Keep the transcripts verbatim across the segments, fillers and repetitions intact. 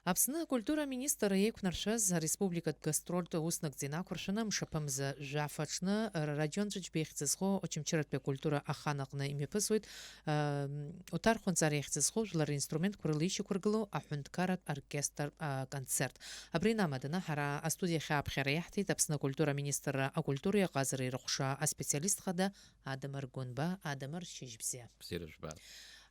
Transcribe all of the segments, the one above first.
Аԥсны акультура аминистр еиқәнаршәаз ареспубликатә гастрольтә уснагӡа инақәыршәаны мшаԥымза жәаф аҽны Радион Ҵәыџьба ихьӡ зху Очамчыратәи акультура ахан аҟны имҩаԥысуеит, ам, Оҭар Хәынҵариа ихьӡ зху жәлар ринструментқәа рыла ишьақәыргылоу аҳәынҭқарратә оркестр, а, концерт. Абри инамаданы ҳара астудиахь ааԥхьара иаҳҭеит Аԥсны акультура аминистрра акультуреи аҟазареи рыҟәша аспециалист хада Адамыр Гәынба. Адамыр, шьыжьбзиа. Бзиара жәбап.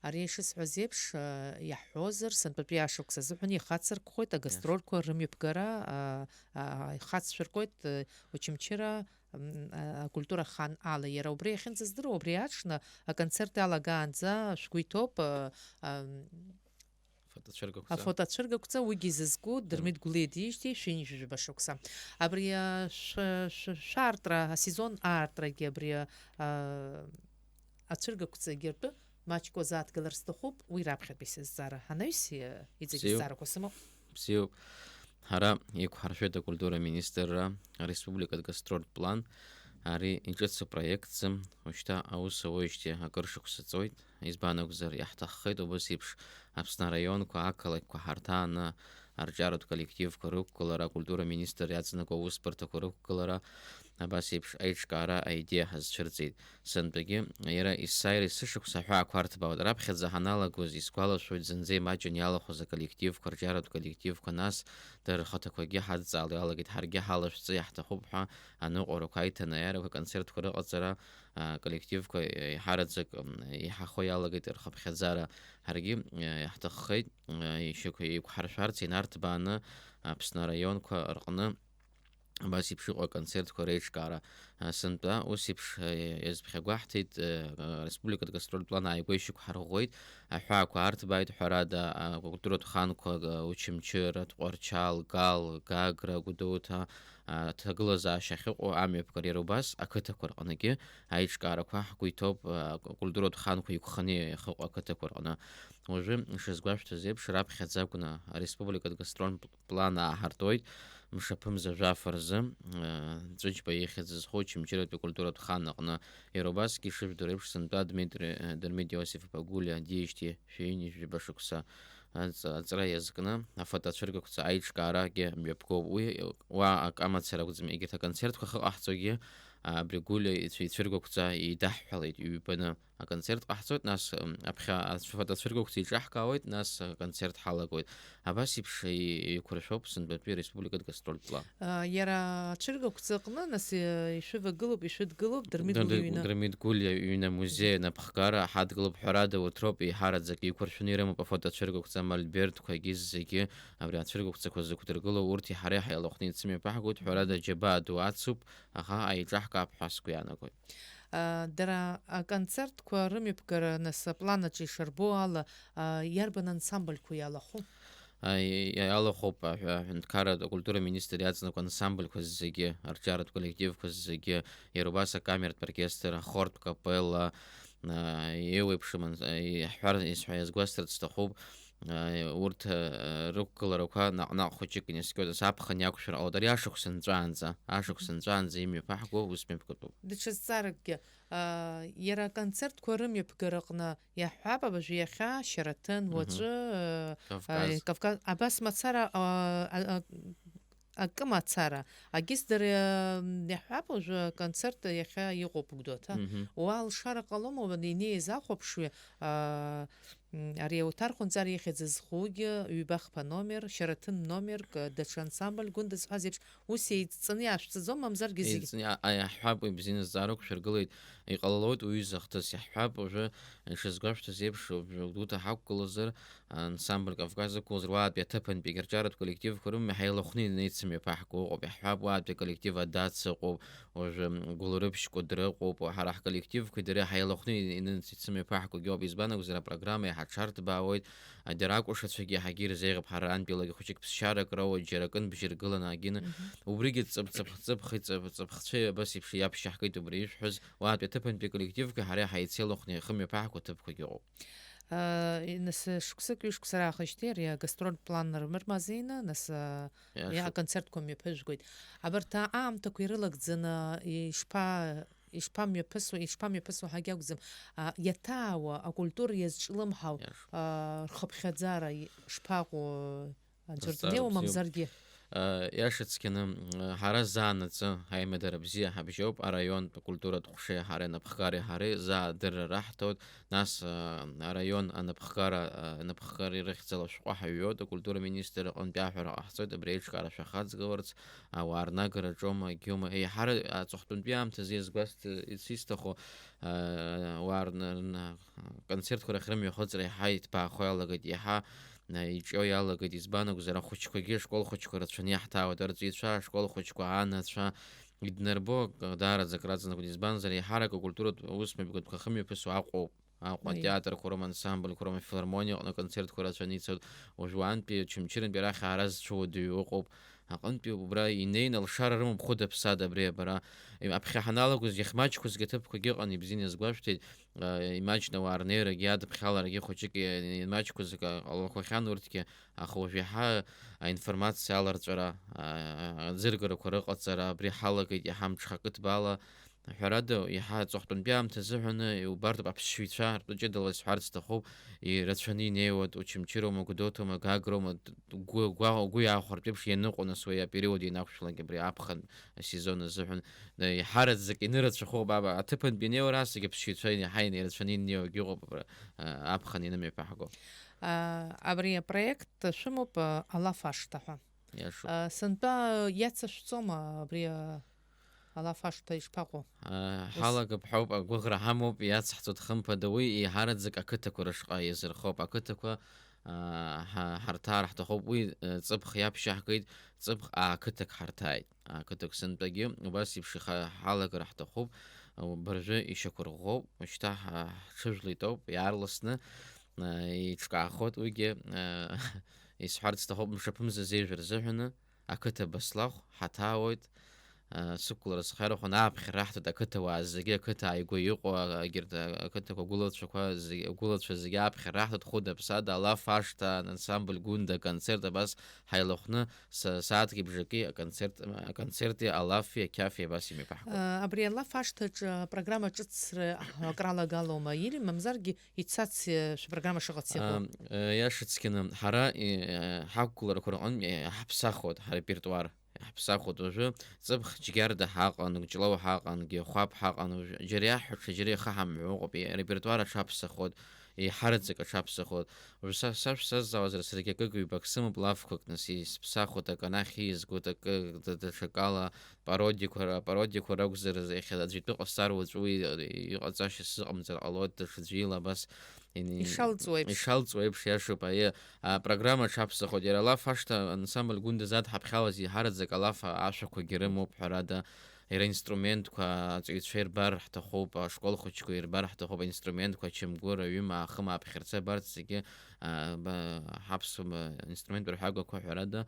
Ари ишысҳәаз еиԥш, а, иаҳҳәозар, сынтәатәи ашықәс азыҳәан ихацыркхоит агастрольқәа рымҩаԥгара, а, а, ихацшәыркуеит, а, Очамчыра, м, а, акультура хан ала. Иара убри иахьынӡаздыруа, убри аҽны аконцерт иалагаанӡа шәгәы иҭоуп, а, а, Фотоцәыргақәҵа. Афотоцәыргақәҵа, уигьы изызку Дырмит Гәлиа диижьҭеи шәи ҩынҩажәи жәаба шықәса. Абри, а, шә-, шә-, шәаартра, асезон аартрагьы абри, а, ацәыргақәҵагьы ртәы маҷк уазааҭгылар сҭахуп, уи раԥхьатәи сызҵаара. Анаҩс, э, иҵегь Бзиоуп. Азҵаарақәа сымоуп. Бзиоуп. Ҳара иқәҳаршәеит акультура министрра, ареспубликатә гастрольтә план. Ари иҿыцу проектӡам, уажәшьҭа аус ауеижьҭеи акыр шықәса ҵуеит. Избан акәзар, иаҳҭаххеит убас еиԥш Аԥсны араионқәа, ақалақьқәа ҳарҭааны арҿиаратә коллективқәа рықәгылара, акультура министр иаҵанакуа аусбарҭақәа рықәгылара, абас еиԥш аиҿкаара аидеиа ҳазцәырҵит. Сынтәагьы иара есааира есышықәса аҳәаақәа арҭбаауеит. Раԥхьаӡа ҳаналагоз исгәалашәоит зынӡа имаҷын иалахәыз аколлективқәа, арҿиаратә коллективқәа, нас дара рхаҭақәагьы ҳадҵаала иалагеит, ҳаргьы ҳалашәҵа иаҳҭахуп ҳәа аныҟәарақәа, аиҭанеиарақәа, аконцертқәа рыҟаҵара, а, коллективқәа, е, еиҳараӡак, м, еиҳахо иалагеит рхыԥхьаӡара. Ҳаргьы, е, иаҳҭаххеит, е, ишьақәа еиқәҳаршәарц, инарҭбааны Аԥсны араионқәа рҟны абас еиԥш иҟоу аконцертқәа реиҿкаара. А, сынтәа ус еиԥш, е, иазԥхьагәаҳҭеит, е, республикатә гастрольтә план ааигәа ишьақәҳарӷәӷәеит, аҳәаақәа арҭбааит, ҳәарада, а, акультуратә ханқәа, а, Очамчыра, Тҟәарчал, Гал, Гагра, Гәдоуҭа, а, ҭагылазаашьа ахьыҟоу амҩаԥгара иара убас ақыҭақәа рҟынгьы аиҿкаарақәа ҳгәы иҭоуп, а, акультуратә ханқәа иқәханы иахьыҟоу ақыҭақәа рҟны. Уажәы, ишазгәашәҭаз еиԥш, раԥхьаӡа акәны ареспубликатә гастрольтә план ааҳартуеит, мшаԥымза жәаф рзы, а, Ҵәыџьба ихьӡ зху Очамчыратәи акультуратә хан аҟны. Иара убасгьы, ишыжәдыруа еиԥш, сынтәа Дмитри, а, Дырмит Иосиф-иԥа Гәлиа диижьҭеи шәи ҩынҩажәи жәаба шықәса аҵ-, аҵра иазкны афотоцәыргақәҵа аиҿкаарагьы мҩаԥгоуп. Уи уа акы амацара акәӡам, егьырҭ аконцертқәа ахьыҟаҳҵогьы, а, абри Гәлиа ицәа-, ицәыргақәҵа еидаҳҳәалеит ҩбаны. Аконцерт ҟаҳҵоит, нас, м, аԥхьа ацәа-, афотоцәыргақәҵа еиҿаҳкаауеит, нас аконцерт ҳалагоит. Абас еиԥш и-, еиқәыршәоуп сынтәатәи ареспубликатә гастрольтә план. А, иара ацәыргақәҵа аҟны, нас, э, ишәывагылоуп, ишәыдгылоуп Дырмит Дыр-, Гәлиа иҩны. Дырмит Гәлиа иҩны амузеи анапхгара ҳадгылоуп, ҳәарада, утроуп, еиҳараӡак еиқәыршәаны ирымоуп афотоцәыргақәҵа, амольбертқәагьы зегьы абри ацәыргақәҵақәа зықәдыргыло, урҭи ҳареи ҳаилахәны ицымҩаԥаҳгоит, ҳәарада, џьабаа ду ацуп, аха аиҿаҳкаап ҳәа сгәы иаанагоит. А, дара аконцертқәа рымҩаԥгара, нас, аплан аҿы ишарбо ала, а, иарбан ансамбльқәа иалахәу? А, и-, иалахәуп аҳәа-, аҳәынҭқарратә акультура министр иаҵанакуа ансамбльқәа зегьы, арҿиаратә коллективқәа зегьы, иара убас акамертә оркестр, ахортә капелла, а, еиуеиԥшым анс-, а, иаҳҳәар, исҳәа-, иазгәасҭарц сҭахуп, а, урҭ, а, рықәгыларақәа наҟ-наҟ хәыҷык инаскьоит, нас аԥхын иақәшәар ҟалоит. Ари ашықәс нҵәаанӡа, ашықәс нҵәаанӡа имҩаԥаҳго ус мҩаԥгатәуп. Даҽа зҵааракгьы, а, иара аконцертқәа рымҩаԥгараҟны иаҳҳәап, абыржәы иахьа, Шьараҭын, Мгм. уаҵәы, а, Кавказ. а, Кавказ, абас мацара, а, а, а, акы мацара. Агьыс дара, м, иаҳҳәап, уажәы аконцерт иахьа иҟоуп Гәдоуҭа. Мгм. Уа алшара ҟалома, уан инеиз ахәаԥшҩы, а, м, ари Оҭар Хәынҵар ихьӡ зхугьы ҩба-хԥа номер, Шьараҭын номерк, даҽа ансамбль Гәында зҳәаз еиԥш, ус еидҵаны иаашәҵаӡом, мамзаргьы зегь Еидҵаны иа-, а, иаҳҳәап, уи бзианы зҵаарак шәыргылеит, иҟалалоит уаҩыза ахҭыс, иаҳҳәап, уажәы ишазгәашәҭаз еиԥш, уажәы Гәдоуҭа ҳақәгылазар, ансамбль Кавказ ықәлозар, уаатәи аҭыԥантәи арҿиаратә коллективқәа рымҩа ҳаилахәны инаицымҩаԥаҳго ыҟоуп, иаҳҳәап, уаатәи аколлектив Адац ыҟоуп, уажәы, м, Гәылрыԥшь Кәыдры ыҟоуп, ҳара ҳколлективқәеи дареи ҳаилахәны инаицымҩаԥаҳгогьы ыҟоуп, избан акәзар, апрограмма иаҳаҽарҭбаауеит, а, дара акәашацәагьы иаҳагьы ирзеиӷьуп, ҳара арантәиалагьы хәыҷык ԥсшьарак роуеит, џьара акынбжьы ргыланы агьины. Мгм. Убригьы ҵыԥ-, ҵыԥх-, ҵыԥхи ҵыԥ-, ҵыԥхцәеи абас еиԥш иаԥшьаҳкит убри ишәҳәаз, уаатәи аҭыԥантәи аколлективқәеи ҳареи ҳаицеилахәны иахымҩаԥаҳго аҭыԥқәагьы ыҟоуп. А, и-, нас, шықәсык, ҩышықәса раахижьҭеи ари агастрольтә план рмырмазеины, нас, а, Иашоуп. аконцертқәа мҩаԥыжәгоит. Абарҭ аамҭақәа ирылагӡаны ишԥа-, ишԥамҩаԥысуа, ишԥамҩаԥысуа ҳәагьы акәӡам. А, иаҭаауа, акультура иазҿлымҳау, Иашоуп. а, рхыԥхьаӡара и-, шԥаҟоу? Аӡәыр днеиуа, бзиоуп. Мамзаргьы. Э, иашацқьаны, м, ҳара заанаҵы аимадара бзиа ҳабжьоуп, араионтә акультуратә ҟәшеи ҳареи анапхгареи ҳареи заа адырра раҳҭоит, нас, э, араион анапхгара, э, анапхгареи рыхьӡала шәҟәы ҳаҩуеит, акультура министр аҟынтәи аҳәара ҟаҳҵоит, абри аиҿкаара шәахаҵгыларц, ауаа рнагара ҿома, егьиума, еиҳара аҵыхәтәантәи аамҭазы иазгәасҭ-, исҭаху, э, ауаа рна-, рна-, концертқәа рахь рымҩахыҵра иаҳа иҭбаахо иалагеит, иаҳа, э, иҿио иалагеит, избан акәзар, ахәыҷқәагьы ашкол хәыҷқәа рацәаны иаҳҭаауеит, арҵаҩцәа, ашкол хәыҷқәа, анацәа, иднарбо, э, даараӡа акраҵанакуеит, избанзар, еиҳарак акультуратә усмҩаԥгатәқәа ахымҩаԥысуа Аҟәоуп. Аҟәа Аиеи. атеатрқәа роума, ансамбльқәа роума, афилармониа аҟны аконцертқәа рацәаны ицоит, уажәуантәи Очамчырантәи арахь ааразцәоу дуаҩы ыҟоуп. Аҟынтәи убра инеины алшара рымоуп, хәыда-ԥсада абри абара. Аԥхьа ҳаналагоз иахьмаҷқәазгьы аҭыԥқәагьы ыҟан, ибзианы иазгәашәҭеит, а, имаҷны ауаа рнеирагьы, адыԥхьаларагьы хәыҷык и-, имаҷқәаз ак-, ҟалақәахьан урҭгьы, аха уажә иаҳа аинформациа аларҵәара, а, аӡыргарақәа рыҟаҵара, абри ҳалагеит иаҳа мҽхакы ҭбаала. Ҳәарада, иаҳа аҵыхәтәантәи аамҭа азыҳәаны иубартоуп аԥсшьаҩцәа ртәы ҷыдала исҳәарц сҭахуп, ирацәаны инеиуеит, Очамчыроума, Гәдоуҭоума, Гагроума, т-, гәы-, гәа-, угәы иаахәартә еиԥш ианыҟәон нас уи апериод ианақәшәалак абри аԥхын асезон азыҳәан, э, иҳараӡак инырацәахоуп, аба, аҭыԥантә ианеиуа расагьы аԥсшьаҩцәа иаҳа инеирацәаны инеиуагьы ыҟоуп, абра, э, аԥхын ианымҩаԥаҳго. А, абри апроект шәымоуп, а, Алаф ашҭа ҳәа. Иашоуп. А, сынтәа иацышәҵома абри, а, Алаф ашҭа ишԥаҟоу? А, Ус- ҳалагап ҳәоуп, агәыӷра ҳамоуп, иацҳҵоит хымԥада, уи еиҳараӡак ақыҭақәа рышҟа иазырхоуп. Ақыҭақәа, а, ҳа-, ҳарҭаар ҳҭахуп, уи, э, ҵыԥх иаԥшьаҳгеит, ҵыԥх ақыҭак ҳарҭааит. Ақыҭак сынтәагьы убас еиԥш иха-, ҳалагар ҳҭахуп, а, быржәы ишьақәырӷәӷәоуп, шьҭа ҳа-, ҳҽыжәлеит ауп, иаарласны, а, еиҿкаахоит уигьы, а, исҳәарц сҭахуп, мшаԥымза зежә рзыҳәаны, ақыҭа Баслахә ҳаҭаауеит, а, сықәлара схарахәан, ааԥхьара раҳҭоит ақыҭауаа зегьы, ақыҭа ааигәа иҟоу, а, егьырҭ, а, ақыҭақәа агәылацәақәа зегьы, агәылацәа зегьы ааԥхьара раҳҭоит, хәыда-ԥсада, Алаф ашҭа, ансамбль Гәында аконцерт, абас ҳаилахәны са-, сааҭки бжаки аконцерт, аконцерти, Алафи, ақьафи абас имҩаԥаҳгоит. А, абри Алаф ашҭаҿы апрограмма ҿыцра акралагалома, или мамзаргьы ицац, э, шәпрограмма шыҟац иҟоу? Ам, э, иашацқьаны, ҳара, э, ҳақәгыларақәа рҟынтә, э, ҳаԥсахуеит, ҳарепертуар ҳаԥсахуеит. Уажәы ҵыԥх Џьгьарда ҳаҟан, Ҷлоу ҳаҟан, Гьахәаԥ ҳаҟан, уажәы џьара иаҳҳәаша, џьара иахаҳамҳәо ыҟоуп, э, репертуар аҽаԥсахуеит, еиҳараӡак аҽаԥсахуеит. Уажәы са, са шәсазҵаауазар, саргьы акык-ҩбак сымоуп лафқәак, нас, исыԥсахуеит, акы анахь ииазгоит, акы д-, даҽакала, пародиақәа, апародиақәа ракәзар, иахьа аӡәы итәы ҟасҵар, уаҵәы уи иҟаҵашьа сзыҟамҵар ҟалоит, даҽаӡәы ила абас ин-, Ишалҵуа еиԥш. Ишалҵуа еиԥш, иашоуп, аиы, апрограмма аҽаԥсахоит. Иара Алаф ашҭа ансамбль Гәында зад ҳаԥхьалаз иҳараӡак Алаф ашәақәагьы рымоуп, ҳәарада, иара инструментқәа аҵаҩцәа ирбар ҳҭахуп, ашкол хәыҷқәа ирбар ҳҭахуп, аинструментқәа, ачамгәыр, аҩымаа, ахымаа, аԥхьарца абарҭ зегьы, а, ба-, ҳаԥсуа инструмент рҳәагақәа, ҳәарада,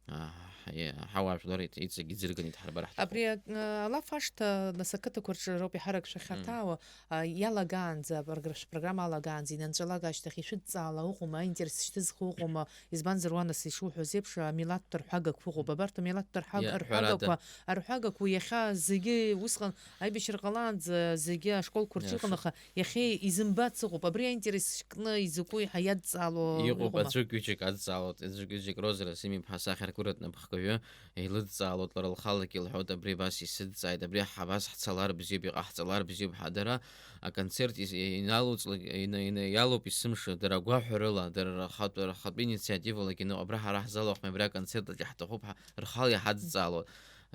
а, ҳ-, ҳауаажәлар иҵ-, иҵегь иӡырганы идҳарбар ҳҭахуп. Абри, а, Алаф ашҭа, нас, ақыҭақәа рҿы роуп иаҳарак Мм. шәахьаҭаауа, а, иалагаанӡа, апрогра-, шәпрограмма алагаанӡа, инанҵәалак ашьҭахь ишәыдҵаала ыҟоума, аинтерес шьҭызхуа ыҟоума, избанзар, уа, нас, ишуҳәоз еиԥш, амилаҭтә рҳәагақәа ыҟоуп. Абарҭ амилаҭтә рҳәаг-, Иа, рҳәагақәа, ҳәарада. Арҳәагақәа иахьа зегьы усҟан аибашьра ҟалаанӡа зегьы ашколқәа рҿы Иа, иҟан, шо- аха иахьа изымбац ыҟоуп. Абри аинтерес кны изакәу иаҳа иадҵаало Иҟоуп, ыҟоума? Аӡәык-ҩыџьак адҵаалоит, аӡәык-ҩыџьак Роза Расим-иԥҳа асахьаркыратә напхгаҩы илыдҵаалоит, лара лхалагьы илҳәоит, абри абас исыдҵааит, абри ҳабас ҳцалар бзиоуп, иҟаҳҵалар бзиоуп, ҳа дара аконцерт ис-, иналоуҵлак, ина-, ина-, иалоуп есымша, дара агәаҳәарыла, дара рхатә, рхатәы инициативалагьы ныҟәап, абра ҳара ҳзалахәны абри аконцерт аҿы ҳҭахуп ҳәа рхала иҳадҵаалоит.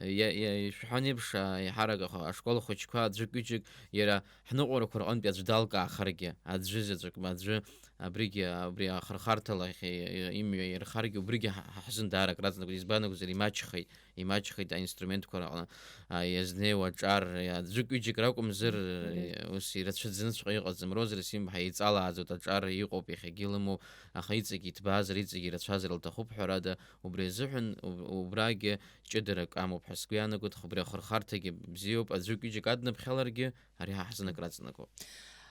Иа-, иа-, ишәҳәан еиԥш, а, еиҳарак аха-, ашкол хәыҷқәа аӡәык-ҩыџьак иара ҳныҟәарақәа рҟынтә аӡә далкаахаргьы, аӡәы заҵәык, аӡәы абригьы, абри ахырхарҭала иахьа имҩа ирхаргьы, убригьы ҳа-, ҳа-, ҳзын даара акраҵанакуеит, избан акәзар, имаҷхеит, имаҷхеит аинструментқәа раҟны, а, иазнеиуа аҿар, аӡәык-ҩыџьак ракәымзар, Мгм. Ус ирацәаӡаныҵәҟьа иҟаӡам, Роза Расим-иԥҳа иҵалааӡоит, аҿар иҟоуп, иахьагьы илымоуп, аха иҵегь иҭбаазар, иҵегь ирацәазар лҭахуп, ҳәарада, убри азыҳәан уб-, убрагьы ҷыдарак амоуп ҳәа сгәы иаанагоит, убри ахырхарҭагьы бзиоуп, аӡәык-ҩыџьак аднаԥхьаларгьы, ари ҳа ҳзын акраҵанакуеит.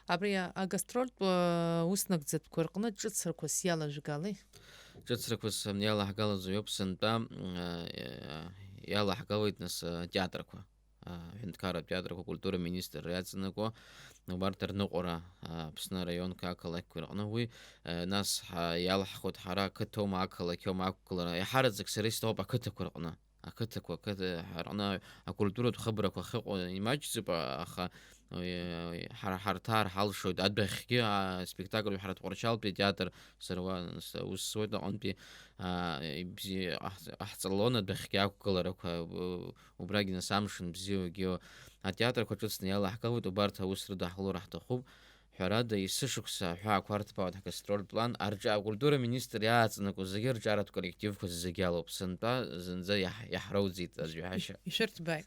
Абри агастрольтә, э, уснагӡатәқәа рҟны ҿыцрақәас иалажәгалеи? Ҿыцрақәас иалаҳгалаӡо иоуп сынтәа, э, иалаҳгалоит нас, э, атеатрқәа. аҳәынҭқарратә театрқәа, акультура министрра иаҵанакуа, убарҭ рныҟәара, а, Аԥсны араионқәа, ақалақьқәа рҟны. Уи, а, нас ҳа-, иалаҳхуеит ҳара ақыҭоума, ақалақьоума ақәгылара. Иаҳараӡак сара исҭахуп ақыҭақәа рҟны. Ақыҭақәа, ақыҭа ҳарҟны акультуратә хыбрақәа ахьыҟоу имаҷӡоуп, а-, аха, уи, ҳара ҳарҭаар ҳалшоит. Адәахьгьы, а, спектакль ҳара Тҟәарчалтәи атеатр сара уа, с-, аус зуеит аҟынтәи, а, ибзи-, ҟаҳҵ-, ҟаҳҵалон адәахьгьы ақәгыларақәа, у-, убрагь нас амшын бзиоугьы атеатрқәа ҿыцны иалаҳгалоит, убарҭ аус рыдаҳлоура ҳҭахуп. Ҳәарада, есышықәса аҳәаақәа рҭбаауеит ҳгастрольтә план, арҿиа-, акультура министр иааҵанакуа зегьы рҿиаратә коллективқәа зегьы алоуп. Сынтәа зынӡа иаҳ-, иаҳроуӡеит аӡә иҳәашьа. Ишәырҭбааит.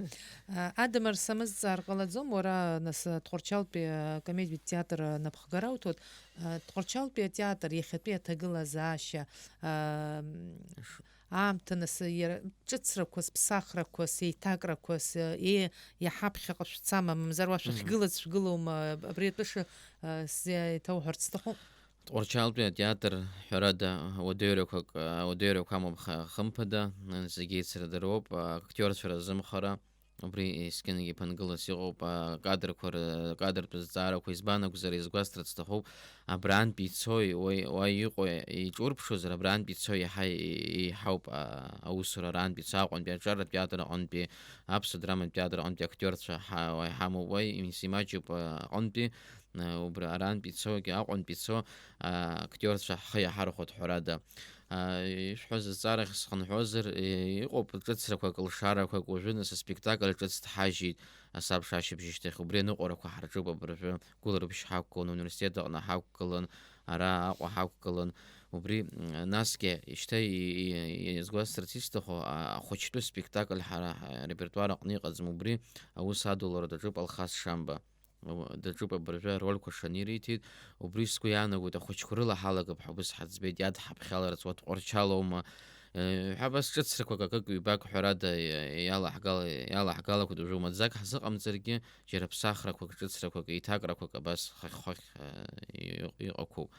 А, Адамыр, самызҵаар ҟалаӡом, уара, нас, Тҟәарчалтәи акомедиатә театр напхгара уҭоит. А, Тҟәарчалтәи атеатр иахьатәи аҭагылазаашьа, а, м, Ш- аамҭа, нас, иара ҿыцрақәас, ԥсахрақәас, еиҭакрақәас, е, иаҳа ԥхьаҟа шәцама, мамзар уа шәахьгылац шәгылоума, абри атәы шы-, а, сзеиҭауҳәарц сҭахуп. Тҟәарчалтәи атеатр, ҳәарада, уадаҩрақәак, а, уадаҩрақәа амоуп ха-, хымԥада, а, зегьы еицырдыруоуп, а, актиорцәа рзымхара, убри есқьынгьы ԥынгылас иҟоуп, а, акадрқәа ры-, акадртә зҵаарақәа, избан акәзар, изгәасҭарц сҭахуп, абрантә ицои, уи, уа иҟои, иҿурԥшозар, абрантә ицои иаҳа и-, еиҳауп, а, аусура арантә ицо, Аҟәантәи аҿар атеатр аҟынтәи, Аԥсуа драматә театр аҟынтәи актиорцәа ҳа-, уа иҳамоуп, уа имс-, имаҷуп, а, аҟынтәи, а, убра арантә ицогьы, Аҟәантәи ицо, а, актиорцәа ҳхы иаҳархәоит, ҳәарада. А, ишәҳәоз азҵаарахь схынҳәуазар, е, иҟоуп ҿыцрақәак, лшарақәак, уажәы нас аспектакль ҿыц дҳажьит, асабша ашьыбжьышьҭахь, убри аныҟәарақәа ҳарҿуп абыржәы, Гәылрыԥшь ҳақәгылан, университет аҟны ҳақәгылан, ара Аҟәа ҳақәгылан, убри, м, насгьы, шьҭа и-, и-, иазгәасҭарц исҭаху, а-, ахәыҷтәы спектакль ҳара ҳ-, арепертуар аҟны иҟаӡам, убри аус адулара даҿуп Алхас Шамба. Уа-, даҿуп абыржәы арольқәа шанириҭеит, убри сгәы иаанагоит, ахәыҷқәа рыла ҳалагап ҳәа убыс ҳаӡбеит, иадҳаԥхьаларц уа Тҟәарчалоума, э, ҳәа абас ҿыцрақәак акык-ҩбак ҳәарада, э, иалаҳгала-, иалаҳгалақәоит, уажәы маӡак ҳзыҟамҵаргьы, џьара ԥсахрақәак, ҿыцрақәак, еиҭакрақәак абас хахь-хахь, э, иҟ-, иҟақәоуп.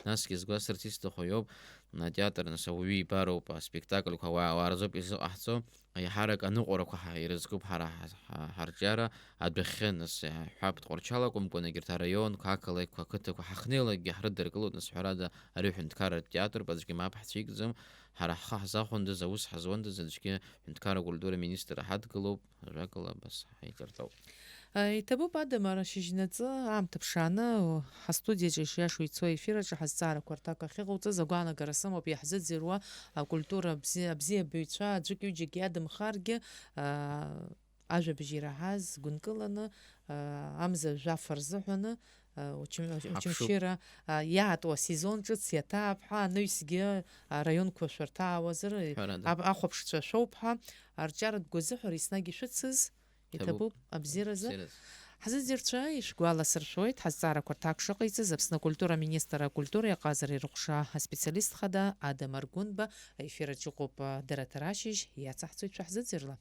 Насгьы згәасҭарц исҭаху иоуп, атеатр, нас, ауаҩы ибароуп, аспектакльқәа ауаа, ауаа рзоуп изыҟаҳҵо, еиҳарак аныҟәарақәа ҳа-, ирызкуп ҳара ҳа-, ҳа-, ҳарҿиара адәахьы, нас, иаҳҳәап, Тҟәарчал акәымкәан, егьырҭ араионқәа, ақалақьқәа, ақыҭақәа ҳахнеилакгьы ҳрыдыркылоит, нас, ҳәарада, ари ҳәынҭқарратә театруп, аӡәгьы мап ҳцәикӡом, ҳара ҳхы ҳзахәондаз, аус ҳазуандаз аӡәгьы ҳәынҭқарра акультура министр ҳадгылоуп, ажәакала, абас ҳаиҿартәоуп. Иҭабуп, Адамыр, шьыжьнаҵы аамҭа ԥшааны ҳастудиаҿы ишиашоу ицо аефир аҿы ҳазҵаарақәа рҭак ахьыҟауҵаз агәаанагара сымоуп, иаҳзыӡырҩуа акультура абзи-, абзиабаҩцәа аӡәык-ҩыџьак иадамхаргьы, аа, ажәабжь ираҳаз гәынкыланы, аа, амза жәафа рзыҳәаны, аа, учым-, Ҳаԥшуп. Очамчыра, аа, иаатуа асезон ҿыц иаҭаап ҳәа, анаҩсгьы араионқәа шәырҭаауазар, Ҳәарада. Аб-, ахәаԥшцәа шәоуп ҳәа, арҿиаратә гәазыҳәара еснагь ишәыцыз, Иҭабуп. Иҭабуп, абзиаразы. Абзиаразы. Ҳзыӡырҩцәа ишәгәаласыршәоит, ҳазҵаарақәа рҭак шыҟаиҵаз Аԥсны акультура аминистр акультуреи аҟазареи рыҟәша аспециалист хада Адамыр Гәынба аефир аҿы иҟоуп, дара ҭарашьыжь иацаҳҵоит шәаҳзыӡырҩла.